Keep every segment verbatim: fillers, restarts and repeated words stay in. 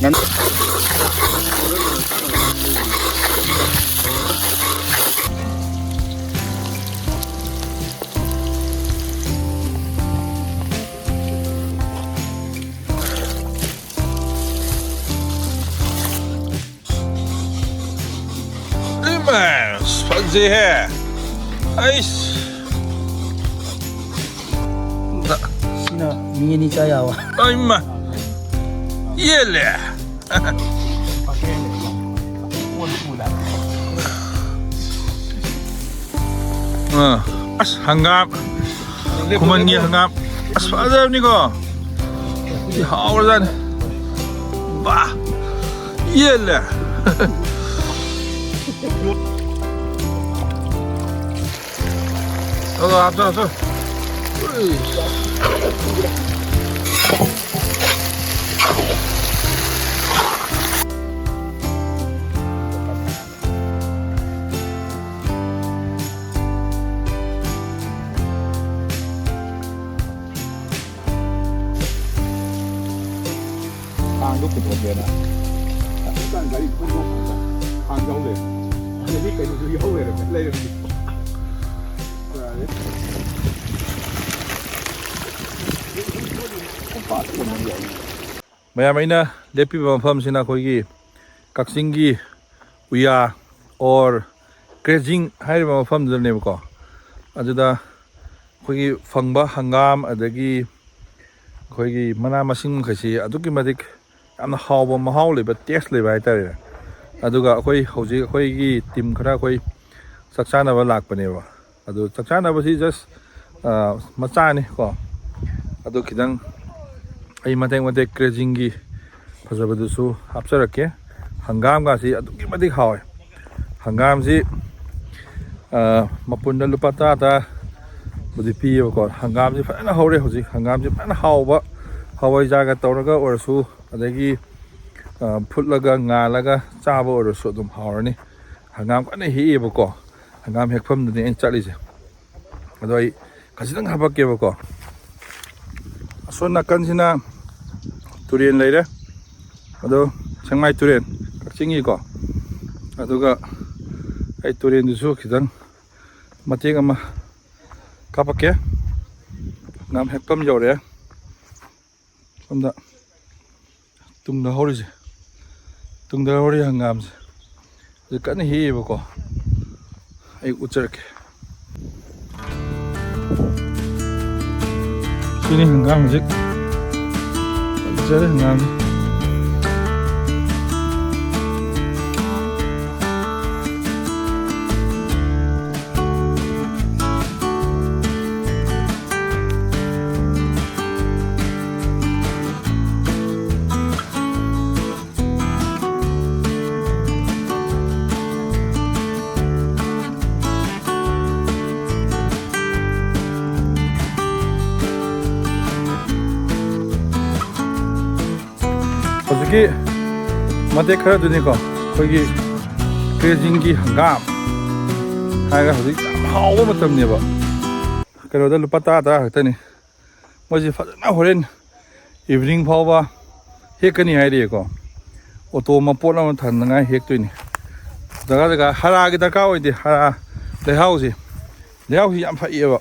ꯉꯥꯟ- ꯏꯃꯥ, ꯐꯖꯩꯍꯦ꯫ ꯑꯩꯁ꯫ ꯁꯤꯅ ꯃꯤ ꯑꯅꯤ ꯆꯥ ꯌꯥꯕ꯫ ꯑꯩꯃ꯫ ꯌꯦꯜꯂꯦ꯫ ꯑꯥ, ꯑꯁ, ꯍꯪꯒꯥꯝ꯫ ꯈꯨꯃꯟꯒꯤ ꯍꯪꯒꯥꯝ꯫ ꯑꯁ, ꯐꯖꯕꯅꯤꯀꯣ꯫ ꯁꯤ ꯍꯥꯎꯔꯖꯥꯠꯅꯤ꯫ ꯕꯥ! ꯌꯦꯜꯂꯦ꯫ ꯑꯗꯣ ꯍꯥꯞꯆꯔꯁꯨ꯫ ꯊꯥꯡꯗꯣ ꯄꯨꯊꯣꯛꯀꯦꯅ꯫ ꯍꯧꯖꯤꯛꯀꯥꯟ ꯒꯥꯔꯤ ꯊꯧꯕ ꯃꯇꯝꯗ ꯊꯥꯡ ꯌꯥꯎ ꯂꯩꯔꯝꯃꯦ꯫ ꯑꯗꯒꯤ ꯀꯩꯅꯣꯁꯨ ꯌꯥꯎ ꯂꯩꯔꯝꯃꯦ, ꯂꯩꯔꯝꯃꯦ꯫ ꯌꯥꯔꯦ꯫ ꯃꯌꯥꯝ, ꯑꯩꯅ ꯂꯦꯞꯄꯤꯕ ꯃꯐꯝꯁꯤꯅ ꯑꯩꯈꯣꯏꯒꯤ ꯀꯛꯆꯤꯡꯒꯤ ꯎꯌꯥ or ꯀ꯭ꯔꯦꯖꯤꯡ ꯍꯥꯏꯔꯤꯕ ꯃꯐꯝꯗꯨꯗꯅꯦꯕꯀꯣ꯫ ꯑꯗꯨꯗ ꯑꯩꯈꯣꯏꯒꯤ ꯐꯪꯕ ꯍꯪꯒꯥꯝ, ꯑꯗꯒꯤ ꯑꯩꯈꯣꯏꯒꯤ ꯃꯅꯥ ꯃꯁꯤꯡ ꯃꯈꯩꯁꯤ ꯑꯗꯨꯛꯀꯤ ꯃꯇꯤꯛ ꯌꯥꯝꯅ ꯍꯥꯎꯕ, ꯃꯍꯥꯎ ꯂꯩꯕ, taste ꯂꯩꯕ ꯍꯥꯏꯇꯥꯔꯦꯅꯦ꯫ ꯑꯗꯨꯒ ꯑꯩꯈꯣꯏ ꯍꯧꯖꯤꯛ ꯑꯩꯈꯣꯏꯒꯤ team ꯈꯔ ꯑꯩꯈꯣꯏ ꯆꯥꯛ ꯆꯥꯅꯕ ꯂꯥꯛꯄꯅꯦꯕ꯫ ꯑꯗꯨ ꯆꯥꯛ ꯆꯥꯅꯕꯁꯤ just, ꯑ, ꯃꯆꯥꯅꯤ ꯀꯣ꯫ ꯑꯗꯨ ꯈꯤꯇꯪ ꯑꯩ ꯃꯇꯦꯛ ꯃꯇꯦꯛ ꯀ꯭ꯔꯦꯖꯤꯡꯒꯤ ꯐꯖꯕꯗꯨꯁꯨ ꯍꯥꯞꯆꯔꯛꯀꯦ꯫ ꯍꯪꯒꯥꯝꯒꯁꯤ ꯑꯗꯨꯛꯀꯤ ꯃꯇꯤꯛ ꯍꯥꯎꯋꯦ꯫ ꯍꯪꯒꯥꯝꯁꯤ, ꯑ, ꯃꯄꯨꯟꯗ ꯂꯨꯄꯥ ꯇꯔꯥ ꯇꯔꯥꯕꯨꯗꯤ ꯄꯤꯌꯦꯕꯀꯣ꯫ ꯍꯪꯒꯥꯝꯁꯤ ꯐꯖꯅ ꯍꯧꯔꯦ ꯍꯧꯖꯤꯛ꯫ ꯍꯪꯒꯥꯝꯁꯤ ꯐꯖꯅ ꯍꯥꯎꯕ, ꯍꯋꯥꯏꯖꯥꯔꯒ ꯇꯧꯔꯒ ꯑꯣꯏꯔꯁꯨ, ꯑꯗꯒꯤ, ꯑ, ꯐꯨꯠꯂꯒ ꯉꯥꯜꯂꯒ ꯆꯥꯕ ꯑꯣꯏꯔꯁꯨ ꯑꯗꯨꯝ ꯍꯥꯎꯔꯅꯤ꯫ ꯍꯪꯒꯥꯝ ꯀꯟꯅ ꯍꯦꯛꯏꯕꯀꯣ꯫ ꯍꯪꯒꯥꯝ ꯍꯦꯛꯐꯝꯗꯨꯅꯤ ꯑꯩꯅ ꯆꯠꯂꯤꯁꯦ꯫ ꯑꯗꯣ ꯑꯩ ꯈꯖꯤꯛꯇꯪ ꯍꯥꯄꯛꯀꯦꯕꯀꯣ꯫ ꯑꯁꯣꯝ ꯅꯥꯀꯟꯁꯤꯅ ꯇꯨꯔꯦꯟ ꯂꯩꯔꯦ꯫ ꯑꯗꯣ ꯁꯦꯛꯃꯥꯏ ꯇꯨꯔꯦꯜ, ꯀꯛꯆꯤꯡꯒꯤꯀꯣ꯫ ꯑꯗꯨꯒ ꯑꯩ ꯇꯨꯔꯦꯜꯗꯨꯁꯨ ꯈꯤꯇꯪ ꯃꯇꯦꯛ ꯑꯃ ꯀꯥꯞꯄꯛꯀꯦ꯫ ꯍꯪꯒꯥꯝ ꯍꯦꯛꯐꯝ ꯌꯧꯔꯦ꯫ ꯁꯣꯝꯗ ꯇꯨꯡꯗ ꯍꯧꯔꯤꯁꯦ, ꯇꯨꯡꯗ ꯍꯧꯔꯤ ꯍꯪꯒꯥꯝꯁꯦ꯫ ꯍꯧꯖꯤꯛ ꯀꯟꯅ ꯍꯦꯛꯑꯦꯕꯀꯣ꯫ ꯑꯩ ꯎꯠꯆꯔꯛꯀꯦ꯫ ꯁꯤꯅꯤ ꯍꯪꯒꯥꯝ ꯍꯧꯖꯤꯛ꯫ ꯐꯖꯔꯦ ꯍꯪꯒꯥꯝꯁꯦ꯫ ꯍꯧꯖꯤꯛꯀꯤ ꯃꯇꯦꯛ ꯈꯔꯗꯨꯅꯤꯀꯣ, ꯑꯩꯈꯣꯏꯒꯤ ꯀ꯭ꯔꯦꯖꯤꯡꯒꯤ ꯍꯪꯒꯥꯝ ꯍꯥꯏꯔꯒ ꯍꯧꯖꯤꯛ ꯌꯥꯝ ꯍꯥꯎꯕ ꯃꯇꯝꯅꯦꯕ꯫ ꯀꯩꯅꯣꯗ ꯂꯨꯄꯥ ꯇꯔꯥ ꯇꯔꯥ ꯈꯛꯇꯅꯤ꯫ ꯃꯣꯏꯁꯦ ꯐꯖꯅ ꯍꯣꯔꯦꯟ ꯏꯚꯤꯅꯤꯡ ꯐꯥꯎꯕ ꯍꯦꯛꯀꯅꯤ ꯍꯥꯏꯔꯤꯑꯦꯀꯣ꯫ ꯑꯣꯇꯣ ꯃꯄꯣꯠ ꯑꯃ ꯊꯟꯅꯉꯥꯏ ꯍꯦꯛꯇꯣꯏꯅꯤ꯫ ꯖꯒꯥ ꯖꯒꯥ ꯍꯥꯔꯒꯤ ꯗꯔꯀꯥꯔ ꯑꯣꯏꯗꯦ꯫ ꯍꯥꯔ, ꯂꯩꯍꯥꯎꯁꯦ, ꯂꯩꯍꯥꯎꯁꯤ ꯌꯥꯝ ꯐꯩꯌꯦꯕ꯫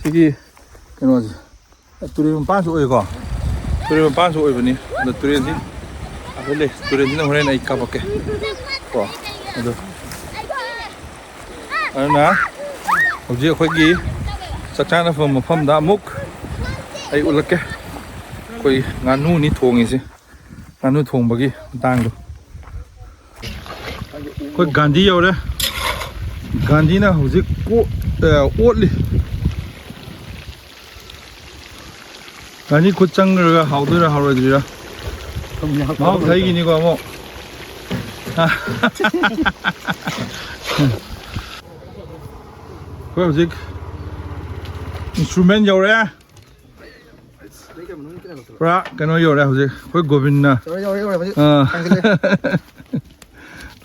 ꯁꯤꯒꯤ ꯀꯩꯅꯣꯁꯦ ꯇꯨꯔꯦꯜ ꯃꯄꯥꯟꯁꯨ ꯑꯣꯏꯀꯣ꯫ ꯇꯨꯔꯦꯜ ꯃꯄꯥꯟꯁꯨ ꯑꯣꯏꯕꯅꯤ꯫ ꯑꯗꯣ ꯇꯨꯔꯦꯜꯁꯤ ꯑꯩꯈꯣꯏ ꯂꯩ꯫ ꯇꯨꯔꯦꯜꯁꯤꯅ ꯍꯣꯔꯦꯟ ꯑꯩ ꯀꯥꯞꯄꯛꯀꯦ ꯀꯣ꯫ ꯑꯗꯣ ꯑꯗꯨꯅ ꯍꯧꯖꯤꯛ ꯑꯩꯈꯣꯏꯒꯤ ꯆꯥꯛ ꯆꯥꯅꯐꯝ ꯃꯐꯝꯗ ꯑꯃꯨꯛ ꯑꯩ ꯎꯠꯂꯛꯀꯦ꯫ ꯑꯩꯈꯣꯏ ꯉꯥꯅꯨꯅꯤ ꯊꯣꯡꯉꯤꯁꯦ꯫ ꯉꯥꯅꯨ ꯊꯣꯡꯕꯒꯤ ꯃꯇꯥꯡꯗꯣ꯫ ꯑꯩꯈꯣꯏ ꯒꯥꯟꯙꯤ ꯌꯧꯔꯦ꯫ ꯒꯥꯟꯙꯤꯅ ꯍꯧꯖꯤꯛ ꯀꯣ-, ꯑ, ꯑꯣꯠꯂꯤ꯫ ꯒꯥꯟꯙꯤ ꯈꯨꯠ ꯆꯪꯈ꯭ꯔꯒ ꯍꯥꯎꯗꯣꯏꯔꯥ ꯍꯥꯎꯔꯣꯏꯗ꯭ꯔꯤꯔꯥ? ꯃꯍꯥꯎ ꯊꯩꯈꯤꯅꯤꯀꯣ ꯑꯃꯨꯛ꯫ ꯑꯩꯈꯣꯏ ꯍꯧꯖꯤꯛ ꯏꯟꯁꯇ꯭ꯔꯨꯃꯦꯟ ꯌꯧꯔꯦ꯫ ꯄꯨꯔꯥ ꯀꯩꯅꯣ ꯌꯧꯔꯦ ꯍꯧꯖꯤꯛ ꯑꯩꯈꯣꯏ ꯒꯣꯕꯤꯟꯅ꯫ ꯌꯧꯔꯦ, ꯌꯧꯔꯦ, ꯌꯧꯔꯦ, ꯍꯧꯖꯤꯛ ꯑꯥ꯫ ꯊꯥꯡꯒꯠꯂꯦ꯫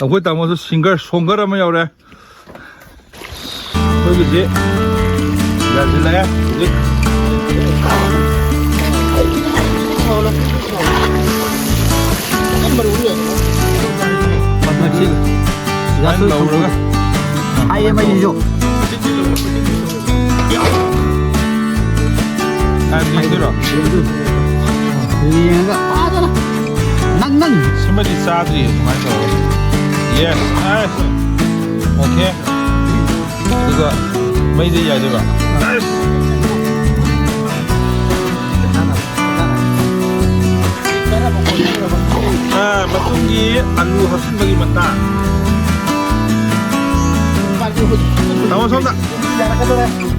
ꯑꯩꯈꯣꯏ ꯇꯥꯃꯣꯁꯨ ꯁꯤꯡꯒꯔ ꯁꯣꯡꯒꯔ ꯑꯃ ꯌꯧꯔꯦ꯫ ꯑꯩꯈꯣꯏꯒꯤꯁꯤ ꯌꯥꯁꯤꯜꯂꯛꯑꯦ ꯍꯧꯖꯤꯛ꯫ ꯃꯔꯨ ꯑꯣꯏ꯫ ꯃꯁꯤ ꯁꯨꯃꯥꯏꯅ ꯂꯧꯔꯒ꯫ ꯍꯥꯏꯌꯦ ꯃꯩꯁꯤꯁꯨ꯫ ꯍꯥꯏꯕꯗꯤ ꯌꯦꯡꯗꯣꯏꯔꯣ? ꯌꯦꯡꯉꯒ ꯐꯖꯅ ꯅꯪ ꯅꯪ꯫ ꯁꯤꯃꯗꯤ ꯆꯥꯗ꯭ꯔꯤ ꯑꯗꯨꯃꯥꯏꯅ ꯇꯧꯔꯒ꯫ Yes, nice. Okay. ꯑꯗꯨꯒ ꯃꯩꯗ ꯌꯥꯏꯗꯣꯏꯕ꯫ ꯑꯥ, ꯃꯇꯨꯡꯒꯤ ꯑꯂꯨ ꯍꯥꯞꯆꯤꯟꯕꯒꯤ ꯃꯇꯥꯡ꯫ ꯇꯥꯃꯣ ꯁꯣꯝꯗ꯫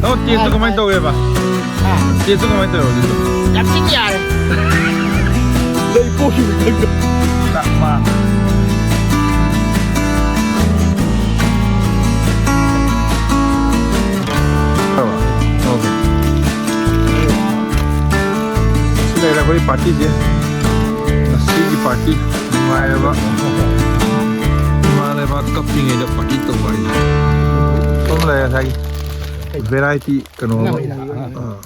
ꯇꯥꯃꯣ, taste ꯇꯨ ꯀꯃꯥꯏꯅ ꯇꯧꯋꯦꯕ? Taste ꯇꯨ ꯀꯃꯥꯏꯅ ꯇꯧꯋꯦ ꯍꯧꯖꯤꯛꯇꯣ? ꯌꯥꯝ ꯊꯤꯅ ꯌꯥꯔꯦ꯫ ꯂꯩ ꯄꯣꯛꯈꯤꯕ ꯈꯪꯗꯦ꯫ ꯆꯥꯛ ꯃꯥ꯫ Okay. ꯁꯤ ꯂꯩꯔꯦ ꯑꯩꯈꯣꯏ party ꯁꯦ꯫ ꯉꯁꯤꯒꯤ party ꯅꯨꯡꯉꯥꯏꯔꯕ ꯏꯃꯥ ꯂꯩꯕꯥꯛ ꯀꯞꯄꯤꯉꯩꯗ party ꯇꯧꯕ ꯍꯥꯏꯁꯦ꯫ ꯁꯣꯝ ꯂꯩꯔꯦ ꯉꯁꯥꯏꯒꯤ variety ꯀꯩꯅꯣ ꯑꯃ꯫ ꯑꯥ꯫